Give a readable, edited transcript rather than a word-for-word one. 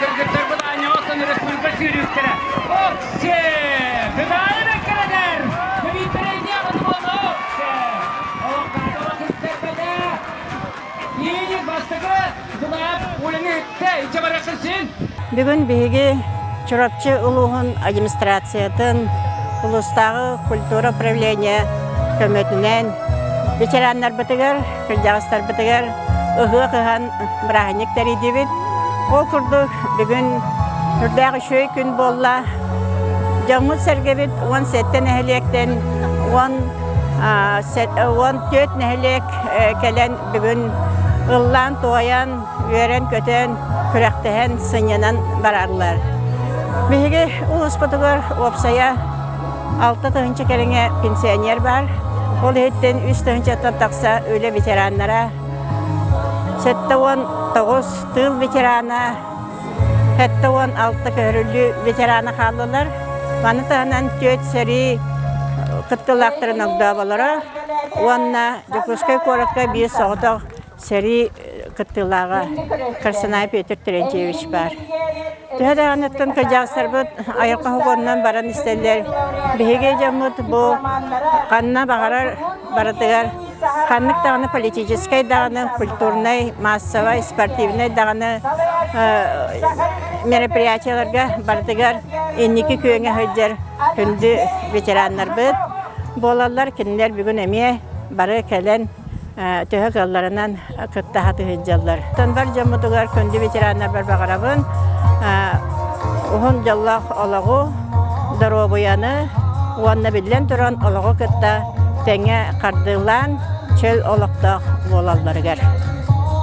Кыргыттарбыт аанньаҕастан республика сүүрүүктэрэ Оксе! Кытаайы бэккэрэтэр! Бүгүн биһиги Чурапчы улууһун администрациятын улуустааҕы культура управление көмөтүнэн ветераннарбытыгар, кырдьаҕастарбытыгар ыһыах ыһан бырааһынньык тэрийдибит. Ол курдук бүгүн үрдээх үчүгэй күн буолла. Дьоммут-сэргэбит 17 нэһилиэктэн 14 нэһилиэк кэлэн бүгүн ыллаан-туойан, үөрэн-көтөн, күрэхтэһэн, сынньанан барарлар. Биһиги улууспутугар уопсайа 6 тыһыынча кэриҥэ пенсионер баар. Ол иһиттэн 3 тыһыынчаттан тахса үлэ ветераннара, 79 тыыл ветерана, 76 көһөрүллүү ветерана хааллылар. Маны таһынан түөрт сэрии кыттыылаахтарын огдооболоро уонна Дьокуускай куоракка биир соҕотох сэрии кыттыылааҕа Карсанай Петр Терентьевич баар. Төһө даҕаныттан кырдьаҕастарбыт айылҕа хокуонунан баран истэллэр. Биһиги дьоммут бу ханна баҕарар барытыгар ханнык даҕаны политическай даҕаны, культурнай, массовай, спортивнай даҕаны мероприятиеларга барытыгар инники күөҥэ сылдьар күндү ветераннарбыт буолаллар. Кинилэр бүгүн эмиэ бары кэлэн төһө кыалларынан кытта сатыһыдьаллар. Бар дьоммутугар күндү ветераннарбар баҕарабын уһун дьоллоох олоҕу, доруобуйаны уонна биллэн туран олоҕу кытта тэҥэ хардыылаан чөл олохтоох буолалларыгар.